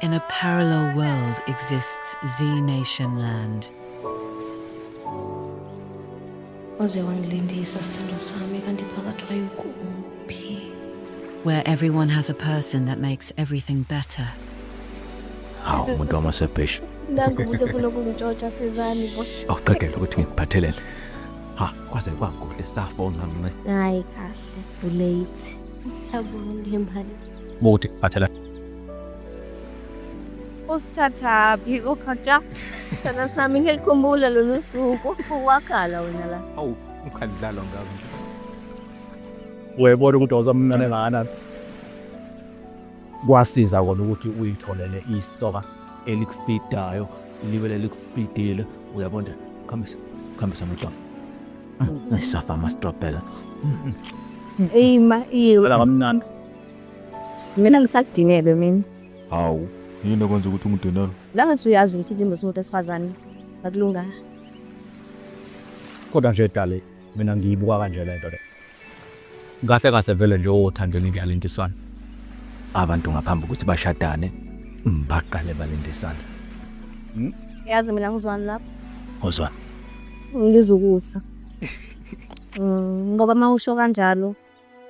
In a parallel world exists Z Nation Land. Waze wangilindisa sithando sami kanti phakathi wayukuphi? Where everyone has a person that makes everything better. Hawu umuntu wamasebheshi. Nangu umuntu ofuna ukungitshotsha sizani bo. Awuqagele ukuthi ngikuphathelele. Ha, kwaze kwakuhle safona mina. Hayi kahle, ulate. Ngiyabonga ngemali. Ukuthi kuphathela. Usithathaphi ukhotha? Sana sami ngiyakhumbula lolu suku. Wakhala wena la. Hawu, ungadlalwa ngazo nje. Uyayibona ukuthi awuzamncane kangakanani. Kwasiza kona ukuthi uyitholele istoka elikufidayo libe lelikufidile uyabona khambisa khambisa mhlongo ngisafa ama strawberry. Eyima, iwe. Phela kamnandi. Mina ngisakudinelwe mina. Hawu, yini okwenza ukuthi ungidinelwe? Langathi uyazi ukuthi into somuntu esifazane akulunga. Kodwa nje dali mina ngiyibuka kanje lento le. Kahle kahle vele nje othandweni kuyalindiswana. Abantu ngaphambi ukuthi bashadane baqale balindisana. Yazi mina ngizwani lapho. Uzwana. Ngizukusa. Ngoba uma usho kanjalo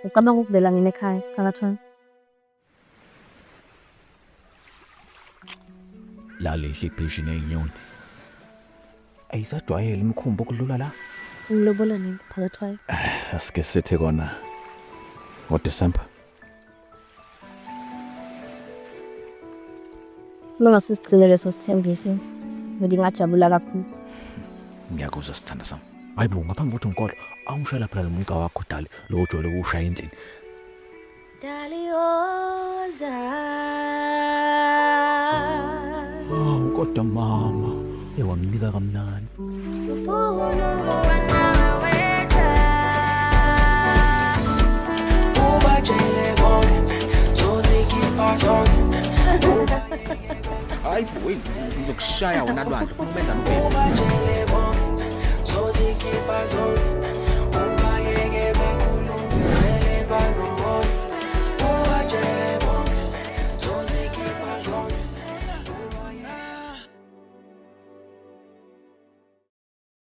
ucabanga ukuvela ngene ekhaya phakathwana. Lalihle ibhishi nezinyoni. Ayisajwayele imikhumbi okudlula la. Ngilobola nini phakathwayo? Asike sithi kona ngoDecember. Uma ngase sigcine leso sithembiso, ngingajabula kakhulu. Ngiyakuzwa sithanda sami. Hayibo ngaphambi kokuthi ngikhohlwe, awungishayela phela lo mugqa wakho dali lo ojwayele ukuwushaya endlini. Dalioza. Hawu kodwa mama, ewamnika kamnandi. Ubatshele bonke zozikhipha zonke. Hayi bo, wena ngizokushaya wena lwandle ufuna umenza ubhebe. Ubatshele bonke zozikhipha zonke.